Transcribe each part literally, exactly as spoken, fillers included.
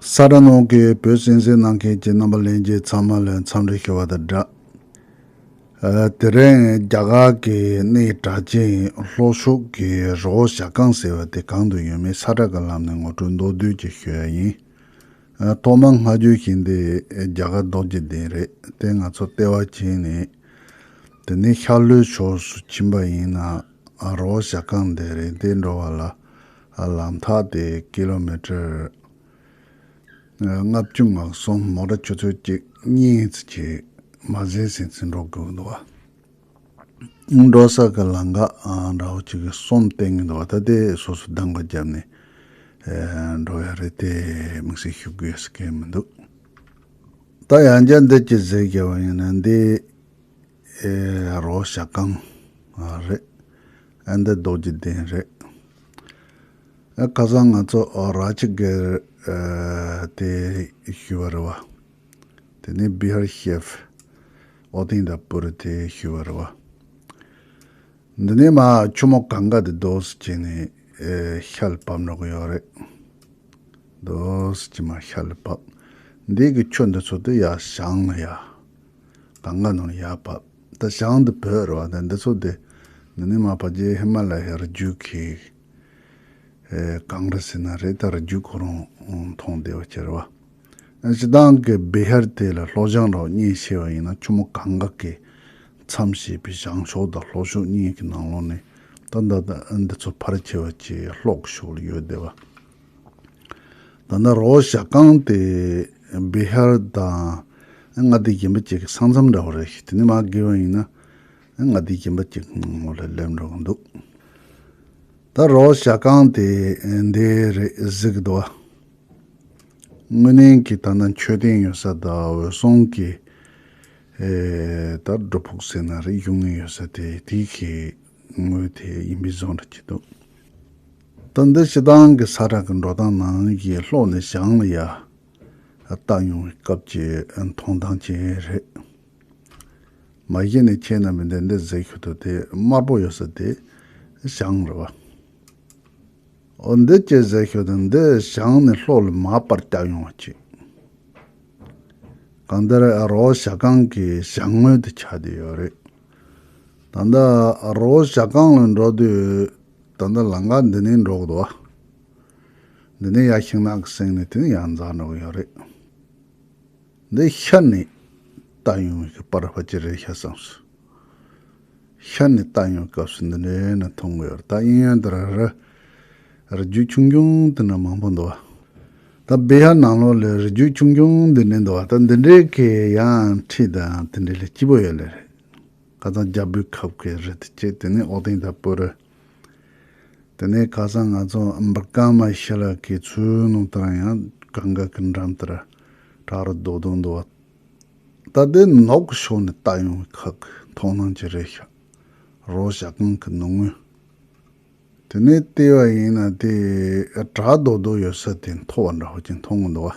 ས་དྲ་ནང་གི་བོད་གསན་གཟིགས་གནང་མཁན་གྱི་རྣམ་པ་ལྷན་རྒྱས་ཚང་མ་ལ་འཚམས་འདྲི་ཞུ་བ་དང་སྦྲགས། ཨ། དེ་རིང་རྒྱ་གར་གྱི་གནས་གྲགས་ཅན་ལྷོ་ཕྱོགས་ཀྱི་རི་བོ་བྱ་རྐང་ཟེར་བ་དེ་གང་དུ་ཡོད་མེད་ས་དྲ་གི་ལམ་ནས་ངོ་སྤྲོད་མདོར་བསྡུས་ཅིག་ཞུ་ཡ་ཡིན། ཨ། ཐོག་མར་སྔ་འགྱུར་ཞིག་འདི་རྒྱ་གར་རྡོ་རྗེ་གདན་རེད། དེ་ང་ཚོ་ལྟེ་བ་བྱས་ནས། དེ་ནས་ཤར་ལྷོའི་ཕྱོགས་སུ་ཕྱིན་པ་ཡིན་ན། ཨ། རི་བོ་བྱ་རྐང་འདི་རེད། འདི་འགྲོ་བ་ལ། ཨ། ལམ་ཐག་དེ་ཀི་ལོ་མི་ཊར་ལྔ་བཅུ་ང་གསུམ། མོ་ཊ་ཆུ་ཚོད་གཅིག་གཉིས་ཙམ་ཅིག་མ་ཟིན་ཟིན་ཙམ་འགྲོ་དགོས་འདུག་བ། འགྲོ་ས་གི་ལམ་ཁ། ཨ། འདྲ་བོ་ཅིག་གི་གསུམ་བསྟན་གྱི་འདུག་བ། ད་དེ་སོ་སོ་གདམ་ག་བརྒྱབ་ནས། ཨ། འགྲོ་ཡ་རེད། དེ་དམིགས་བསལ་ཞུ་དགོས་ཟེར་མཁན་མི་འདུག་ད་ཡང་བསྐྱར་འདི་ཅིག་གཟིགས་བྱས་པ་ཡིན་ན། འདི། ཨེ། རི་བོ་བྱ་རྐང་རེད། ཨ། འདི་རྡོ་རྗེ་གདན་རེད། ཨ། ཁ་སང་ང་ཚོ་རཱ་ཇི་གིར། ཨ། དེ་ཞུས་པ་རེད་བ། དེ་ནས་བི་ཧར་ཤེབ་ཨོ་ཏིན་དཱ་པུར་དེ་ཞུས་པ་རེད་བ། འདི་ནས་མར་ཆུ་མོ་གངྒཱ་དེ་རྡོ་སུ་བྱས་ནས། ཨེ། ཤར་ལ་བབས་འགྲོ་གི་ཡོད་རེད། རྡོ་སུ་བྱས་མར་ཤར་ལ་བབས། འདི་གི་ཆུ་འདི་ཚོ་དེ་ཡར་བྱང་ལ་ཡ། གངྒཱ་ནང་ལ་ཡར་བབས། ད་བྱང་འདི་བོད་རེད་བ། ད་འདི་ཚོ་དེ་འདི་ནས་མར་ཕལ་ཆེར་ཧི་མ་ལ་ཡའི་རི་རྒྱུད་ཀྱི། ཨེ། གངས་རི་ཟེར་ན་རེད། ད་རི་རྒྱུད་ཁོ་རང་མཐོང་བསྡད་པ་ཅིག་རེད་བ། ཨ། སྤྱིར་བཏང་གི་བི་ཧར་དེ་ལ་ལྷོ་བྱང་རོགས་གཉིས་ཕྱེ་བ་ཡིན་ན། ཆུ་མོ་གངྒཱ་གི་མཚམས་བཅད་པའི་བྱང་ཕྱོགས་དང་ལྷོ་ཕྱོགས་གཉིས་ཀྱི་ནང་ལོགས་ནས། ད་ད་ད་འདི་ཚོ་ཕལ་ཆེ་བ་ཅིག་ལྷོ་གི་ཕྱོགས་ལ་ཡོད་བསྡད་པ། ད་ལྟ་རི་བོ་བྱ་རྐང་དེ་བི་ཧར་དང་མངའ་སྡེ་གཞན་པ་ཅིག་གི་ས་མཚམས་འདྲ་བོ་རེད་ཤག་དེ་ནས་མར་བརྒལ་བ་ཡིན་ན་མངའ་སྡེ་གཞན་པ་ཅིག་ནང་ལ་སླེབས་འགྲོ་གི་འདུག་ད་རི་བོ་བྱ་རྐང་དེ་འདི་རེད་གཟིགས་འདུག་བ། དངོས་གནས་ཀྱི་ད་ལྟ་མཆོད་རྟེན་ཡོད་ས་དང་འོད་སྲུང་གི། ཨེ། ད་སྒྲུབ་ཕུག་ཟེར་ན་རེད། བཞུགས་གནས་ཡོད་ས་དེ། དེ་གི་ངོས་དེ་ཡིན་པའི་བཟོ་འདྲ་ཅིག་འདུག་ད་འདི་སྤྱིར་བཏང་གི་ས་དྲ་གི་འགྲོ་སྟངས་ནང་གི་ལྷོ་ནས་བྱང་ལ་ཡ་བལྟ་ཡོང་བའི་སྐབས་ཀྱི་མཐོང་སྟངས་ཅིག་རེད། མ་གཞི་ནས་ཁྱེད་རྣམ་པས་འདི་འདི་གཟིགས་ཤོག་དང་། དེ་དམར་པོ་ཡོད་ས་དེ་བྱང་རེད་བ། འོ། འདི་ཅིག་གཟིགས་ཤོག་དང་། འདི་བྱང་ནས་ལྷོ་ལ་མར་པར་བཀྱག་ཡོང་བ་ཅིག་གང་ལྟར་རི་བོ་བྱ་རྐང་གི་བྱང་ངོས་དེ་ཆགས་བསྡད་ཡོད་རེད། ད་ལྟ་རི་བོ་བྱ་རྐང་ལ་འགྲོ་དུས། ད་ལྟ་ལམ་ཁ་འདི་ནས་འགྲོ་གི་འདུག་བ། འདི་ནས་ཡར་ཤིང་ནགས་ཀྱི་གསེང་ནས་དེ་ནས་ཡར་འཛེགས་འགྲོ་གི་ཡོད་རེད། འདི་ཤར་ནས་བལྟ་ཡོང་བའི་གི་པར་ཕལ་ཆེར་རེད་ཤག་བསམས་སོང་། ཤར་ནས་བལྟ་ཡོང་བའི་སྐབས་སུ་འདི་འདྲ་ནས་མཐོང་གི་ཡོད་རེད། ད་གཡས་གཡོན་དེར་རི་རི་རྒྱུད་ཆུང་ཆུང་དེ་འདྲ་མང་པོ་འདུག་བ། ད་བི་ཧར་ནང་ལོགས་ལ་རི་རྒྱུད་ཆུང་ཆུང་འདི་འདྲ་འདུག་བ། ད་འདི་འདྲའི་གི་ཡང་འཁྲིས་དང་དེ་འདྲའི་ལས་སྐྱིད་པོ་ཡོད་ལེ་རེད། ཁ་སང་རྒྱལ་པོའི་ཁབ་ཀྱི་རི་དེ་བྱས། དེ་ནས་ཨོ་ཏིན་དཱ་པུར། དེ་ནས་ཁ་སང་ང་ཚོ་འབར་ཀ་མ་ཤི་ལ་གི་ཚུར་ནང་དེར་ཡང་གངྒཱ་གི་འགྲམ་དེར་བྲག་རི་རྡོག་རྡོག་འདུག་བ། ད་དེ་ནོག་གི་ཕྱོགས་ནས་བལྟ་ཡོང་བའི་ཁ་གི་མཐོང་སྣང་ཅིག་རེད་ཤག་རི་བོ་བྱ་རྐང་གི་ནང་ངོས། དེ་ནས་བལྟས་པ་ཡིན་ན་དེ་བྲག་རྡོག་རྡོག་ཡོད་ས་དེ་མཐོ་བ་འདྲ་བོ་ཅིག་མཐོང་གི་འདུག་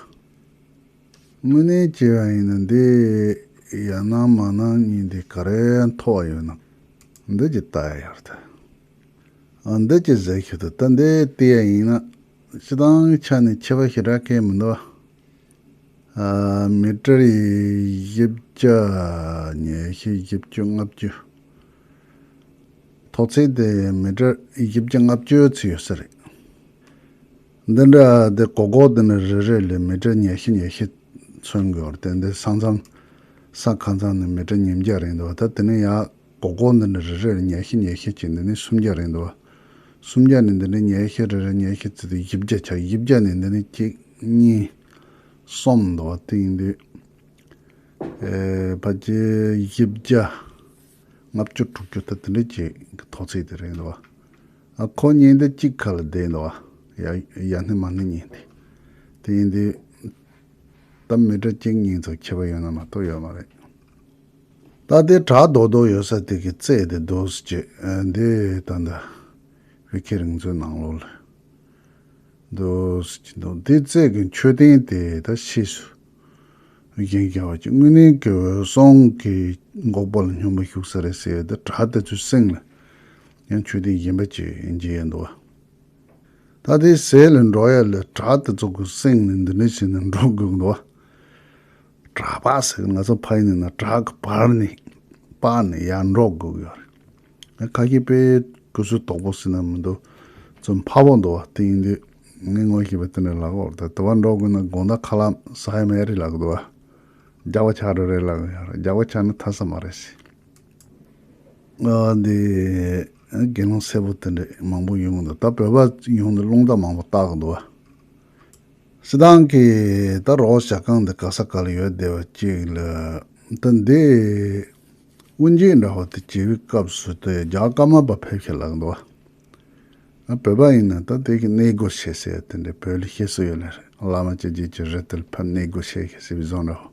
བ། དངོས་གནས་བྱས་པ་ཡིན་ན་འདི་ཡར་སྣང་མར་སྣང་གཉིས་འདི་ག་རེ་མཐོ་བ་ཡོད་ན། འདི་ཅིག་ལྟ་ཡ་ཡོད་རེད་ད། ཨ། འདི་ཅིག་གཟིགས་ཤོག་དང་། ད་འདི་བལྟས་ཡ་ཡིན་ན་སྤྱིར་བཏང་ཆ་ནས་ཁྱད་པར་ཞེ་དྲག་གང་ཡང་མི་འདུག་བ། ཨ། མི་ཊར་བཞི་བརྒྱ་ཉི་ཤུ། བཞི་བཅུ། ལྔ་བཅུ། མཐོ་ཚད་དེ་མི་ཊར་བཞི་བརྒྱ་ལྔ་བཅུ་ཙམ་ཡོད་ས་རེད། འདི་འདྲ་དེ་གོ་གོ་དེ་ནི་རེ་རེ་ལ་མི་ཊར་ཉི་ཤུ་ཉི་ཤུ་མཚོན་དགོས་པ་རེད། དེ་འདི་ས་མཚམས་ས་ཁ་མཚམས་ནི་མི་ཊར་ཉིས་བརྒྱ་རེད་འདུག་བ། ད་དེ་ནས་ཡར་གོ་གོ་འདི་འདྲ་རེ་རེ་ལ་ཉི་ཤུ་ཉི་ཤུ་བྱས། འདི་ནས་སུམ་བརྒྱ་རེད་འདུག་བ། སུམ་བརྒྱ་ནས་འདི་ནས་ཉི་ཤུ། རེ་རེ་ཉི་ཤུ་བྱས་ཏེ་བཞི་བརྒྱ་ཆགས། བཞི་བརྒྱ་ནས་འདི་ནས་གཅིག་གཉིས་གསུམ་འདུག་བ། དེ་ཡིན་དུས། ཨེ། ཕལ་ཆེར་བཞི་བརྒྱ། ལྔ་བཅུ། དྲུག་ཅུ། ད་དེ་འདྲ་ཅིག་གི་མཐོ་ཚད་དེ་རེད་འདུག་བ། ཨ། ཁོ་གཉིས་འདི་གཅིག་ཁ་ལ་བསྡད་འདུག་བ། ཡ་ཡ་སྣེ་མ་སྣེ་གཉིས་འདི། དེ་ཡིན་དུས་ད་མི་ཊར་གཅིག་གཉིས་ཙམ་ཁྱད་པར་ཡོད་ན་མ་གཏོགས་ཡོད་མ་རེད། ད་དེ་བྲག་རྡོག་རྡོག་ཡོད་ས་དེ་གི་རྩེ་དེ་རྡོ་སུ་བྱས། ཨ། འདི་ད་ལྟ་བོད་ཀྱི་རིག་མཛོད་ནང་ལོགས་ལ་འདུག་སེ་ཅིག་འདུག་དེའི་རྩེ་གི་མཆོད་རྟེན་དེ་ད་ཕྱིས་སུ་བཞེངས་བཞག་པ་ཅིག་དངོས་གནས་ཀྱི་འོད་སྲུང་གི་འགོག་པ་ལ་སྙོམས་པར་ཞུགས་ས་རེད་ཟེར་ཡ་དེ། བྲག་དེ་ཚོའི་གསེང་ལ་ཡང་མཆོད་རྟེན་གཞན་པ་ཅིག་མཇལ་ཡ་འདུག་བ། ད་དེའི་ཟས་ལ་འགྲོ་ཡ་ལ་བྲག་དེ་ཚོ་གི་གསེང་ནས་འདི་འདྲ་བྱས་ནས་འགྲོ་དགོས་འདུག་བ། བྲག་པ་ཟེར་ང་ཚོ་ཕ་ཡུལ་ནས་ན་བྲག་གི་བར་ནས་སྤར་ནས་ཡར་འགྲོ་དགོས་ཀྱི་ཡོད་རེད། ཁ་ཤས་དཔེ་གུ་སུ་དོག་པོ་ཟེར་ན་མི་འདུག་ཚོ་ཕ་བོ་འདུག་བ། དེ་ཡིན་དུས་ངས་ངོ་ཤེས་པ་དེ་འདྲ་ལབ་ཀྱི་ཡོད་རེད། ད་དེ་བར་འགྲོ་དགོས་ན་དགོང་དག་ཁ་ལག་ཟ་ཡ་མེད་རེད་ལབ་ཀྱི་འདུག་བ། རྒྱགས་པ་ཆགས་འགྲོ་རེད་ལབ་ཀྱི་ཡོད་རེད། རྒྱགས་པ་ཆགས་ན་ཐར་ས་མ་རེད་ཟེར། ཨ་འདི་དགེ་སློང་སེར་པོ་དེ་འདྲ་མང་པོ་ཡོང་གི་འདུག་ད་བོད་པ་ཡོང་དུས་རླུང་རྟ་མང་པོ་བཏགས་འདུག་བ། སྤྱིར་བཏང་གི་ད་རོ་བོ་ཞ་ཁང་འདི་ག་ས་ག་ལ་ཡོད་བསྡད་པ་ཅིག་ལ། ད་འདི་དབུ་འབྱེད་འདྲ་བོ་དེ་བྱེད་པའི་སྐབས་སུ་དེ་རྒྱ་ཀརྨ་པ་ཕེབས་ཤག་ལབ་འདུག་བ། ཨ་བོད་པ་ཡིན་ན་ད་དེ་གི་གནས་སྒོ་ཕྱེ་ཟེར་དེ་འདྲ་བོད་ལ་བཤད་སྲོལ་ཡོད་ལ། བླ་མ་སྐྱབས་རྗེ་གི་རི་དེ་ལ་ཕེབས་གནས་སྒོ་ཕྱེ་ཟེར་བའི་བཟོ་འདྲ་བོ།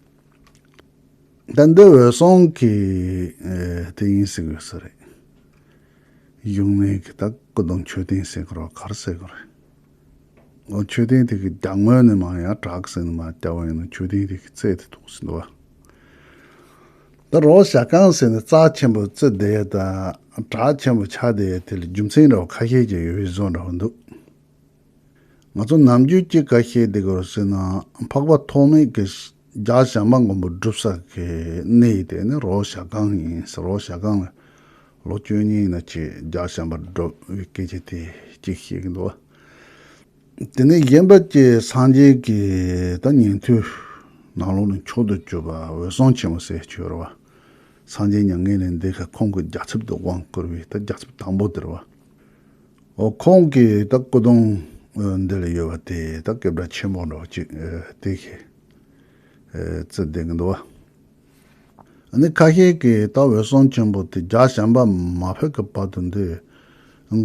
ད་འདི་འོད་སྲུང་གི་ཨེ་དེ་ཡིན་ཟེར་གི་ཡོད་ས་རེད། གཞུང་ནས་གི་ད་སྐུ་གདུང་མཆོད་རྟེན་ཟེར་གི་རེད་བ། ག་རེ་ཟེར་གི་རེད། འོ་མཆོད་རྟེན་དེ་གི་རྒྱབ་ངོས་ནས་མར་ཡང་བྲག་ཟེར་ནས་མར་བརྒྱབ་པ་ཡིན་ན་མཆོད་རྟེན་དེ་གི་རྩེ་དེ་ཐུག་ཟིན་འདུག་བ། ད་རོ་བོ་ཞ་ཁང་ཟེར་ནས་རྩ་ཆེན་པོ་རྩི་བསྡད་ཡ་དང་བྲག་ཆེན་པོ་ཆགས་བསྡད་ཡ་དེ་ལ་རྒྱུ་མཚན་འདྲ་བོ་ཁ་ཤས་ཀྱང་ཡོད་པའི་བཟོ་འདྲ་བོ་འདུག་ང་ཚོ་ནམ་རྒྱུན་གཅིག་ག་བཤད་བསྡད་ཀྱི་ཡོད་ཟེར་ན། འཕགས་པ་ཐོགས་མེད་ཀྱིས་རྒྱལ་བྱམས་པ་མགོན་པོ་སྒྲུབ་ས་གི་གནས་དེ་ནི་རོ་བོ་ཞ་ཁང་ཡིན་ཟེར། རོ་བོ་ཞ་ཁང་ལ་ལོ་བཅུ་གཉིས་ན་ཅིག་རྒྱལ་བྱམས་པ་སྒྲུབ་པའི་སྐད་ཆ་དེ་གཅིག་བཤད་ཀྱི་འདུག་བ། དེ་ནས་གཞན་པ་གཅིག་སངས་རྒྱས་ཀྱི་ད་ཉན་ཐོས་ནང་ལོགས་ནས་མཆོག་ཏུ་གྱུར་པ་འོད་སྲུང་ཆེན་པོ་ཟེར་ཅིག་ཡོད་རེད་བ། སངས་རྒྱས་མྱ་ངན་ལས་འདས་ཁ་ཁོང་གི་རྒྱལ་ཚབ་ཏུ་དབང་བསྐུར་བའི་ད་རྒྱལ་ཚབ་དང་པོ་དེ་རེད་བ། འོ་ཁོང་གི་ད་སྐུ་གདུང་འདི་ལ་ཡོད་པ་དེ་ད་སྐད་གྲགས་ཆེན་པོ་འདྲ་བོ་ཅིག་དེ་ཞིག་རྩི་བསྡད་ཀྱི་འདུག་བ། ཨ་ནི་ཁ་ཤས་ཀྱིས་ད་འོད་སྲུང་ཆེན་པོ་དེ་རྒྱལ་བྱམས་པ་མ་ཕེབས་ཀྱི་བར་དུ་འདི་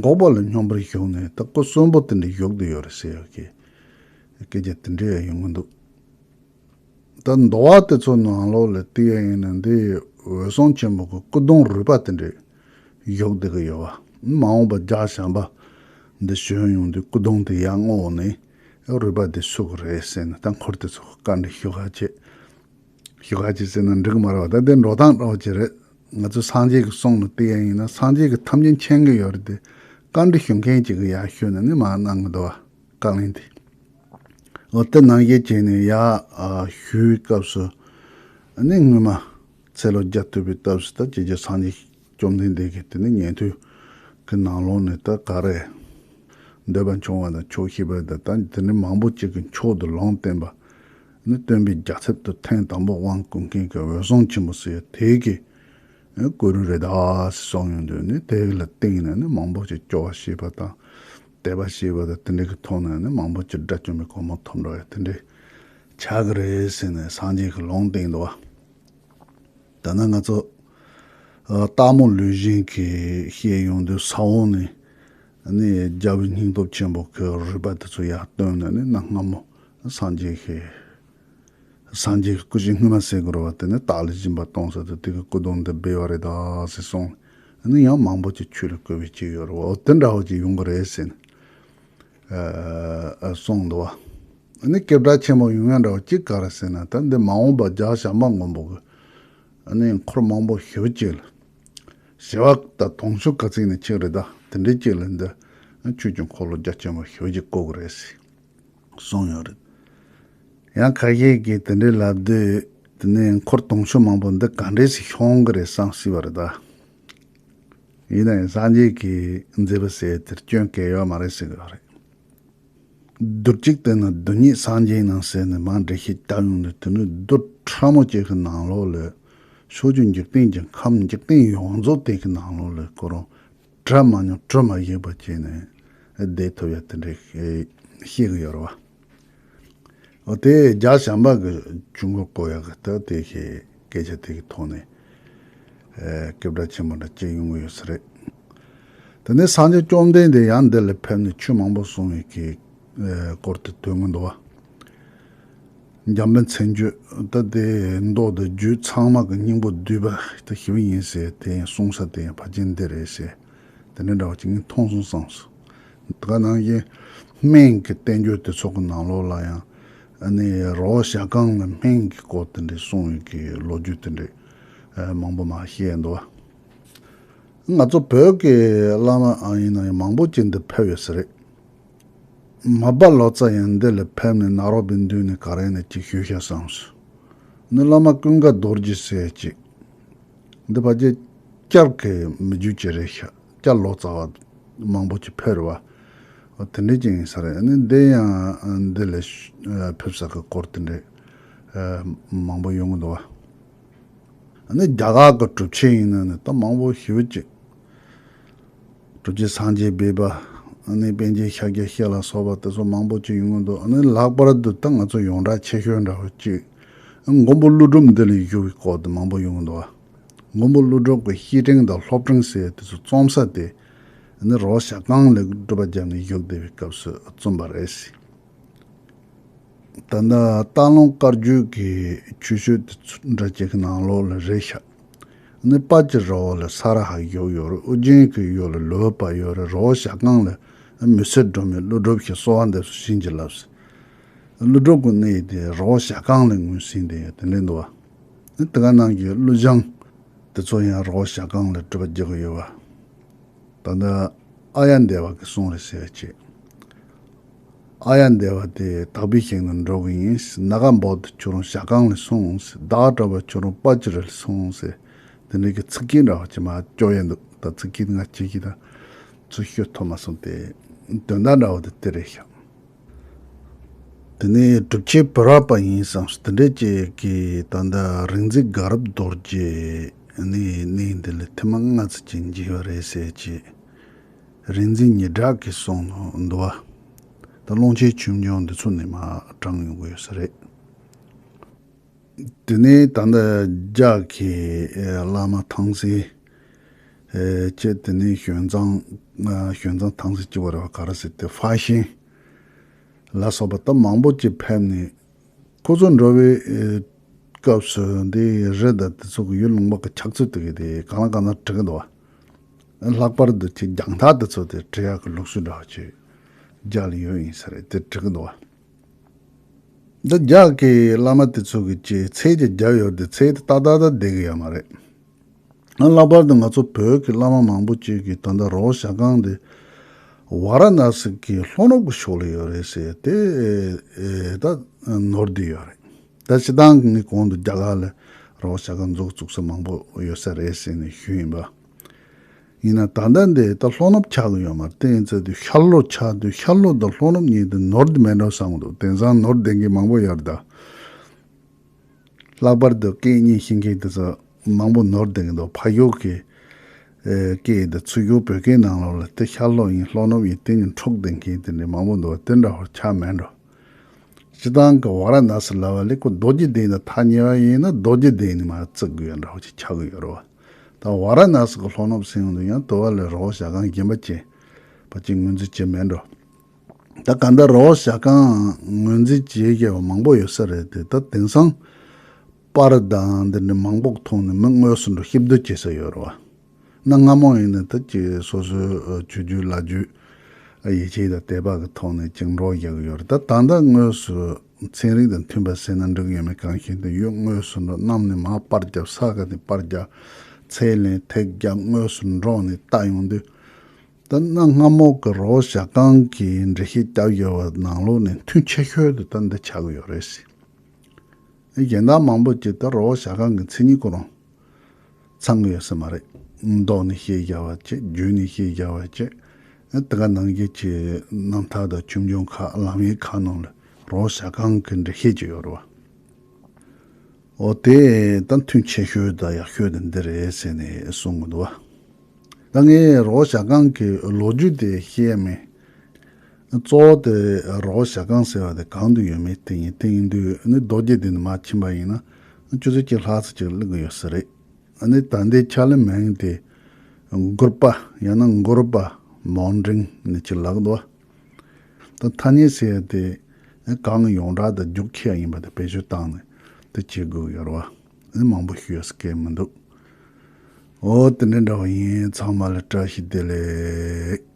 འགོག་པ་ལ་སྙོམས་པར་ཞུགས་ནས་ད་སྐུ་གསོན་པོ་དེ་འདྲ་བཞུགས་བསྡད་ཡོད་རེད་ཟེར་ཡག་གི་སྐད་ཆ་དེ་འདྲ་ཡང་ཡོང་གི་འདུག་ད་འདུལ་བ་དེ་ཚོ་ནང་ལོགས་ལ་བལྟས་ཡ་ཡིན་ན་འདི་འོད་སྲུང་ཆེན་པོ་གི་སྐུ་གདུང་རུས་པ་དེ་འདྲས་བཞུགས་བསྡད་ཀྱི་ཡོད་བ། མ་འོངས་པ་རྒྱལ་བྱམས་པ་འདི་བྱོན་ཡོང་དུས་སྐུ་གདུང་དེ་ཡར་བསྔོགས་ནས་རུས་པ་དེ་བསུ་གི་རེད་ཟེར་ནས་ད་འཁོར་དེ་ཚོ་བཀའ་འདྲི་ཞུ་ག་བྱེད། ཞུ་ག་བྱེད་ཟེར་ན་འགྲིག་གི་མ་རེད་བ། ད་དེ་འགྲོ་སྟངས་འདྲ་བོ་ཅིག་རེད། ང་ཚོ་སངས་རྒྱས་ཀྱི་གསུང་ལ་བལྟས་ཡ་ཡིན་ན་སངས་རྒྱས་ཀྱིས་ཐམས་ཅད་མཁྱེན་གྱི་ཡོད་རེད་དེ། བཀའ་འདྲི་ཞུ་མཁན་ཅིག་གིས་ཡར་ཞུས་ནས་ནི་མར་གནང་གི་འདུག་བ། བཀའ་ལན་དེ། འོ་དེ་ནང་བཞིན་བྱས་ནས་ཡར་ཨ་ཞུ་བའི་སྐབས་སུ། ཨ་ནི་སྔོན་མ་ཚེ་ལོ་བརྒྱ་ཐུབ་པའི་སྐབས་སུ་ད་ཇི་བཞིན་སངས་རྒྱས་བཅོམ་ལྡན་འདས་ཀྱིས་དེ་ནི་ཉན་ཐོས་ཀྱི་ནང་ལོགས་ནས་ད་ག་རེ་འདོད་པ་འཆང་བ་དང་ཆོག་ཤེས་པ་དང་ད་དེ་ནི་མང་པོ་ཅིག་གིས་མཆོག་ཏུ་ལུང་བསྟན་པ། ནི་སྟོན་པའི་རྒྱལ་ཚབ་ཏུ་ཐེངས་དང་པོ་དབང་བསྐུར་མཁན་གྱི་འོད་སྲུང་ཆེན་པོ་ཟེར་དེ་གི་སྐུ་རུས་རེད་ད་ཟེར་གསུངས་ཡོང་དུས་ནི་དེ་ལ་བརྟེན་ནས་ནི་མང་པོ་ཅིག་སྐྱོ་བ་ཤེས་པ་དང་། དད་པ་ཤེས་པ་དང་དེ་འདྲ་གི་ཐོག་ནས་ནི་མང་པོ་ཅིག་དགྲ་བཅོམ་པའི་གོ་འཕང་ཐོབ་འགྲོ་ཡ་དེ་འདྲ་ཆགས་ཀྱི་རེད་ཟེར་ནས་སངས་རྒྱས་ཀྱིས་ལུང་བསྟན་འདུག་བ། ད་ནི་ང་ཚོ་ཨ་སྟག་མོ་ལུས་སྦྱིན་གྱིས་བཤད་ཡོང་དུས་ས་འོག་ནས་ནི་རྒྱལ་བའི་སྙིང་སྟོབས་ཆེན་པོ་གི་རུས་པ་དེ་ཚོ་ཡར་བཏོན་ནས་ནི་གནའ་སྔ་མོ་སངས་རྒྱས་ཀྱི་སངས་རྒྱས་ཀྱི་སྐུ་བཞི་སྔོན་མ་ཟེར་དགོས་རེད་བ། དེ་ནི་སྟག་ལུས་སྦྱིན་པ་གཏོང་ས་དེ་དེ་གི་སྐུ་གདུང་འདི་སྦས་པ་རེད་ད་ཟེར་གསུངས། ནི་ཡང་མང་པོ་ཅིག་ཆོས་ལ་བཀོད་པའི་ཅིག་ཡོད་རེད་བ། འོ་དེ་འདྲ་བ་ཅིག་ཡོང་གི་རེད་ཟེར་ནས་ཨ་གསུངས་འདུག་བ། ནི་སྐད་གྲགས་ཆེན་པོ་ཡོང་ཡ་འདྲ་བ་ཅིག་ག་རེ་ཟེར་ན་ད་འདི་མ་འོངས་པ་རྒྱལ་བྱམས་པ་མགོན་པོ་གི་ནི་འཁོར་མང་པོ་ཞེ་པོ་ཅིག་ལ་བྱེ་བ་དང་དུང་ཕྱུར་ག་ཚིག་ནས་ཆེ་རེད་ད། དེ་འདྲའི་ཅིག་ལ་འདི་ཆོས་ཀྱི་འཁོར་ལོ་རྒྱ་ཆེན་པོ་ཞེ་པོ་ཅིག་བསྐོར་གི་རེད་ཟེར། གསུངས་ཡོད་རེད། ཡང་ཁ་ཤས་ཀྱིས་དེ་འདྲའི་ལབ་དུས་དེ་ནས་འཁོར་དུང་ཕྱུར་མང་པོ་འདི་ག་འདྲས་སེ་ཤོང་གི་རེད་བསམ་སྲིད་པ་རེད་ད། ཡིན་ན་ཡང་སངས་རྒྱས་ཀྱིས་མཛད་པ་ཟེར་དེར་སྐྱོན་གང་ཡོད་མ་རེད་ཟེར་གི་ཡོད་རེད། རྡུལ་གཅིག་དེ་ནི་རྡུལ་སྙེད་སངས་རྒྱས་རྣམས་ཟེར་ནས་མར་འགྲེལ་བཤད་བཏབ་ཡོང་དུས་དེ་ནི་རྡུལ་ཕྲ་མོ་གཅིག་གི་ནང་ལོགས་ལ་ཕྱོགས་བཅུའི་འཇིག་རྟེན་གྱི་ཁམས་འཇིག་རྟེན་ཡོངས་རྫོགས་དེ་གི་ནང་ལོགས་ལ་ཁོ་རང་གྲ་མ་མྱོང་གྲུ་མ་བཞེངས་པ་བྱས་ནས་བསྡད་ཐུབ་ཡ་དེ་འདྲ་བཤད་གི་ཡོད་རེད་བ། འོ་དེ་རྒྱལ་བྱམས་པ་གི་ཆོས་འཁོར་བསྐོར་ཡག་གི་ད་དེ་ཞེས་སྐད་ཆ་དེ་གི་ཐོག་ནས་ཨེ་སྐད་གྲགས་ཆེན་པོ་འདྲ་སྐྱེས་ཡོང་གི་ཡོད་ས་རེད། དེ་ནས་སངས་རྒྱས་བཅོམ་ལྡན་འདས་ཡང་འདི་ལ་ཕེབས་ནས་ཆོས་མང་པོ་གསུངས་ཡོད་ཀྱི་ཨེ་སྐོར་དེ་ཐོན་གི་འདུག་བ། འཇམ་དཔལ་མཚན་བརྗོད་ད་དེ་མདོ་དང་རྒྱུད་ཚང་མ་གི་སྙིང་པོ་བསྡུས་པ་དེ་ཞེ་པོ་ཡིན་ཟེར་དེ་ཡང་གསུངས་ས་དེ་ཡང་ཕལ་ཆེར་འདི་རེད་ཟེར། དེ་འདྲ་འདྲ་བ་ཅིག་ངས་མཐོང་སོང་བསམ་སོང་། དེ་ག་ནང་བཞིན་སྨན་གྱི་བསྟན་བཅོས་དེ་ཚོ་གི་ནང་ལོགས་ལ་ཡང་ཨ་ནི་རོ་བོ་ཞྭ་སྒང་ལ་སྨན་གྱི་སྐོར་དེ་འདྲའི་གསུང་ཡོད་ཀྱི་ལོ་རྒྱུས་དེ་འདྲའི་ཨ་མང་པོ་མར་བཤད་འདུག་བ། ང་ཚོ་བོད་ཀྱི་བླ་མ་ཨ་ཡིན་ན་ཡང་མང་པོ་ཅིག་འདི་ཕེབས་ཡོད་ས་རེད། མ་པ་ལོ་ཙཱ་ཡང་འདི་ལ་ཕེབས་ནས་ནཱ་རོ་པའི་མདུན་ནས་ག་རེ་ནས་ཅིག་ཞུས་ཤག་བསམས་སོང་། ནི་བླ་མ་ཀུན་དགའ་རྡོ་རྗེ་ཟེར་ཅིག་འདི་ཕལ་ཆེར་བསྐྱར་གི་མི་རྒྱུད་ཅིག་རེད་ཤག་བསྐྱར་ལོ་ཙཱ་བ་མང་པོ་ཅིག་ཕེབས་རེད་བ། འོ་དེ་འདྲས་ཅིག་ཡིན་ས་རེད། ནི་འདི་ཡང་འདི་ལ་ཕེབས་ས་གི་སྐོར་དེ་འདྲས་མང་པོ་ཡོང་གི་འདུག་བ། ནི་རྒྱ་གར་གི་གྲུབ་ཆེན་ཡིན་ན་ནི་ད་མང་པོ་ཞེ་པོ་ཅིག་གྲུབ་ཆེན་སངས་རྒྱས་སྦས་པ། ཨ་ནི་པཎ་ཆེན་ཤཱཀྱ་ཤཱི་ལ་སོགས་པ་དེ་ཚོ་མང་པོ་ཅིག་ཡོང་གི་འདུག་ཨ་ནི་ལྷག་པར་དུ་ད་ང་ཚོ་ཡོངས་གྲགས་ཆེ་ཤོས་འདྲ་བོ་ཅིག་མགོན་པོ་ཀླུ་སྒྲུབ་འདི་ལ་བཞུགས་པའི་སྐོར་དུ་མང་པོ་ཡོང་གི་འདུག་མགོན་པོ་ཀླུ་སྒྲུབ་ཀྱི་བཤེས་སྤྲིང་དང་སློབ་སྤྲིང་ཟེར་དེ་ཚོ་རྩོམ་ས་དེ་ཨ་ནི་རི་བོ་བྱ་རྐང་ལ་སྒྲུབ་པ་བརྒྱབ་ནས་བཞུགས་བསྡད་པའི་སྐབས་སུ་རྩོམ་པ་རེད། ད་ལྟ་སྟག་ལུང་བཀའ་བརྒྱུད་ཀྱི་ཆོས་སྤྱོད་དེ་ཚོ་འདྲ་ཅིག་གི་ནང་ལོགས་ལ་རེད་ཤག་ནི་དཔལ་གྱི་རི་བོ་ལ་ས་ར་ཧ་ཡོད་ཡོད་རེད། ཨོ་རྒྱན་གྱི་ཡུལ་ལ་ལོ་པ་ཡོད་རེད། རི་བོ་བྱ་རྐང་ལ་མི་སེར་སྒྲོལ་མའི་ཀླུ་སྒྲུབ་ཀྱི་གསོལ་བ་འདེབས་སོ་བྱིན་གྱིས་བརླབས་ཟེར། ཀླུ་སྒྲུབ་ཀྱི་གནས་དེ་རི་བོ་བྱ་རྐང་ལ་ངོས་ཟིན་དེ་ཡོད་དེ་ལས་འདུག་བ། ནི་དེ་ག་ནང་གི་ཀླུ་བྱང་དེ་ཚོ་ཡང་རི་བོ་བྱ་རྐང་ལ་སྒྲུབ་པ་རྒྱག་གི་ཡོད་བ། ད་ལྟ་ཨཱརྱ་དེ་བ་གི་གསུང་རེད་ཟེར་བ་ཅིག་ཨཱརྱ་དེ་བ་དེ་དག་པའི་ཞིང་དུ་འགྲོ་གི་ཡིན། ནཱ་ག་བོ་དྷི་ཁྱོད་རང་བྱ་རྐང་ལ་སོང་ཟེར། ད་ཀ་གྲྭ་པ་ཁྱོད་རང་དཔལ་གྱི་རི་ལ་སོང་ཟེར། དེ་འདྲ་གི་ཚིག་སྐད་འདྲ་བ་ཅིག་མར་སྐྱོར་ཡ་འདུག་ད་ཚིག་སྐད་ང་ཅིག་གིས་ད་ཚུར་ཤོད་ཐུབ་མ་སོང་སྟེ། དོན་དག་འདྲ་བ་དེ་དེ་རེད་ཤག་དེ་ནས་གྲུབ་ཆེན་བུ་ར་པ་ཡིན་བསམ་སོང་། དེ་འདྲས་ཅིག་གིས་ད་ལྟ་རིག་འཛིན་དགའ་རབ་རྡོ་རྗེ་ནི་གནས་འདི་ལ་ཐེངས་མ་ལྔ་ཙམ་ཅིག་མཇལ་བ་རེད་ཟེར་ཅིག་རིག་འཛིན་ཉི་གྲགས་ཀྱིས་གསུངས་འདུག་བ། ད་ཀློང་ཆེན་ཆོས་འབྱུང་འདི་ཚོ་ནས་མར་དྲངས་ཡོང་གི་ཡོད་ས་རེད། དེ་ནས་ད་ལྟ་རྒྱ་གི་ཨེ་བླ་མ་ཐང་སེ་ཨེ་བྱས། དེ་ནས་ཞོན་ཙང་ཨ་ཞོན་ཙང་ཐང་སེ་གཅིག་པ་རེད་བ། ག་རེ་ཟེར་དེ་ཧྥ་ཤན་ལ་སོགས་པ་ད་མང་པོ་ཅིག་ཕེབས་ནས། ཁོ་ཚོ་འགྲོ་བའི་ཨེ་སྐབས་སུ་འདི་རི་དང་དེ་ཚོ་གི་ཡུལ་ལུང་པ་གི་ཆགས་ཚུལ་དེ་གི་དེ་གང་ལ་གང་ལ་འབྲི་གི་འདུག་བ། ལྷག་པར་དུ་ཅིག་རྒྱང་ཐག་དེ་ཚོ་དེ་འབྲི་ཡག་གི་ལུགས་སྲོལ་འདྲ་བ་ཅིག་རྒྱ་ལ་ཡོད་ཡིན་ས་རེད། དེ་འབྲི་གི་འདུག་བ། འདི་རྒྱ་གི་བླ་མ་དེ་ཚོ་གི་ཅིག་ཚད་ཅིག་བརྒྱབ་ཡོད་དེ་ཚད་དེ་ཏག་ཏག་ཏག་བསྡད་གི་ཡོད་མ་རེད། ལྷག་པར་དུ་ང་ཚོ་བོད་ཀྱི་བླ་མ་མང་པོ་ཅིག་གིས་ད་ལྟ་རི་བོ་བྱ་རྐང་འདི་ཝཱ་ར་ཎ་སི་གི་ལྷོ་ནུབ་ཀྱི་ཕྱོགས་ལ་ཡོད་རེད་ཟེར་ཏེ་ཨེ་ད་ནོར་བསྡད་ཡོད་རེད། ད་སྤྱིར་བཏང་གི་ངས་གོང་དུ་རྒྱ་གར་ལ་རི་བོ་བྱ་རྐང་མཛུབ་བཙུགས་ས་མང་པོ་ཡོད་ས་རེད་ཟེར་ནས་ཞུས་ཡིན་པ། ཡིན་ན་ད་ལྟ་འདི་ད་ལྷོ་ནུབ་ཆགས་ཀྱི་ཡོད་མ་རེད། དེ་ཡིན་ཚེ་དུས་ཤར་ལྷོ་ཆགས་དུས་ཤར་ལྷོ་དང་ལྷོ་ནུབ་གཉིས་དེ་ནོར་དེ་མེད་འགྲོ་བསམ་གི་འདུག་དེང་སང་ནོར་ལྡན་གྱི་མང་པོ་ཡོད་རེད་ད། ལྷག་པར་དུ་སྐད་གཉིས་ཤེས་མཁན་དེ་ཚོ་མང་པོ་ནོར་ལྡན་གྱི་འདུག་ཕ་ཡུལ་གྱི་ཨེ་སྐད་དེ་ཚུར་ཡུལ་བོད་སྐད་ནང་ལོགས་ལ་དེ་ཤར་ལྷོ་ཡིན་ལྷོ་ནུབ་ཡིན་དེ་གཉིས་འཁྲུག་ལྡན་མཁན་དེ་འདྲ་མང་པོ་འདུག་དེ་འདྲ་བོ་ཆགས་མེད་འགྲོ། སྤྱིར་བཏང་གི་ཝཱ་ར་ཎ་སི་ལབ་པ་ལས་ཁོ་རྡོ་རྗེ་གདན་དང་ཐག་ཉེ་བ་ཡིན་ན་རྡོ་རྗེ་གདན་ནས་མར་བརྩི་དགོས་ཡ་འདྲ་བོ་ཅིག་ཆགས་ཀྱི་ཡོད་རེད་བ། ད་ཝཱ་ར་ཎ་སི་གི་ལྷོ་ནུབ་ཟེར་ཡོང་དུས་ཡང་དུ་བ་ལས་རི་བོ་བྱ་རྐང་གཞན་པ་ཅིག་ཕལ་ཆེར་ངོས་འཛིན་བྱེད་མེད་འགྲོ། ད་ག་འདྲ་རི་བོ་བྱ་རྐང་ངོས་འཛིན་བྱེད་མཁན་མང་པོ་ཡོད་ས་རེད་དེ། ད་དེང་སང་པར་དང་འདི་འདྲ་མང་པོ་ཐོག་ནས་མི་དངོས་སུ་འགྲོ་གཤིབ་བསྡུར་བྱེད་ས་ཡོད་རེད་བ། གནའ་སྔ་མོ་ཡིན་ན་ད་ཅིག་སོ་སོའི་ཆོས་བརྒྱུད་ལ་རྒྱུད་ཡིད་ཆེས་དང་དད་པ་གི་ཐོག་ནས་ཅིག་འགྲོ་རྒྱག་གི་ཡོད་རེད། ད་ད་ལྟ་དངོས་སུ་ཚན་རིག་དང་མཐུན་པ་ཟེར་ན་འགྲིག་ཡོད་མེད་གང་ཤེས་ཏེ། ཡུལ་དངོས་སུ་འགྲོ་གནམ་ནས་མར་པར་བརྒྱབ་ས་ག་ནས་པར་བརྒྱབ་ཚད་ལེན་ཐེབས་བརྒྱབ་དངོས་སུ་འགྲོ་ནས་ལྟ་ཡོང་དུས། ད་གནའ་སྔ་མོ་གི་རི་བོ་བྱ་རྐང་གི་འགྲེལ་བཤད་བརྒྱབ་ཡོད་པ་ནང་ལོགས་ནས་མཐུན་ཆེ་ཤོས་དེ་ད་འདི་ཆགས་ཀྱི་ཡོད་རེད་ཟེར། གཞན་དག་མང་པོ་ཅིག་ད་རི་བོ་བྱ་རྐང་གི་མཚན་ཉིད་ཁོ་རང་ཚང་གི་ཡོད་ས་མ་རེད། མདོ་ནས་བཤད་བཞག་པ་བྱས། རྒྱུད་ནས་བཤད་བཞག་པ་བྱས། དེ་ག་ནང་བཞིན་གྱི་རྣམ་ཐར་དང་ཆོས་འབྱུང་ཁག་ལམ་ཡིག་ཁག་ནང་ལ་རི་བོ་བྱ་རྐང་གི་འགྲེལ་བཤད་ཅིག་ཡོད་རེད་བ། འོ་དེ་ད་མཐུན་ཆེ་ཤོས་དང་ཡག་ཤོས་དེ་འདི་རེད་ཟེར་ནས་གསུང་གི་འདུག་བ། ད་ངས་རི་བོ་བྱ་རྐང་གི་ལོ་རྒྱུས་དེ་བཤད་ཡ་མེད། གཙོ་བོ་དེ་རི་བོ་བྱ་རྐང་ཟེར་བ་དེ་གང་དུ་ཡོད་མེད་དེ་ཡིན། དེ་ཡིན་དུས་ནི་རྡོ་རྗེ་གདན་ནས་མར་ཕྱིན་པ་ཡིན་ན་ཆུ་ཚོད་གཅིག་ལྷག་ཙམ་ཅིག་སླེབས་ཀྱི་ཡོད་ས་རེད། ཨ་ནི་ད་ལྟའི་ཆ་ལ་མིང་དེ་མགུར་པ་ཡང་ན་མགུར་པ་མོན་འགྲེང་ནས་ཅིག་ལབ་འདུག་བ། ད་ཐ་སྙད་ཟེར་ཡ་དེ་གང་ཡོངས་གྲགས་དང་རྒྱུགས་ཁྱི་ཡ་ཡིན་པ་དེ་བེད་སྤྱོད་བཏང་ནས་དེ་བྱེད་དགོས་ཡོད་རེད་བ། ཨ་ནི་མང་པོ་ཞུ་ཡ་སྐད་མི་འདུག་འོ་དེ་འདྲ་འདྲ་བ་ཡིན། ཚང་མ་ལ་བཀྲ་ཤིས་བདེ་ལེགས།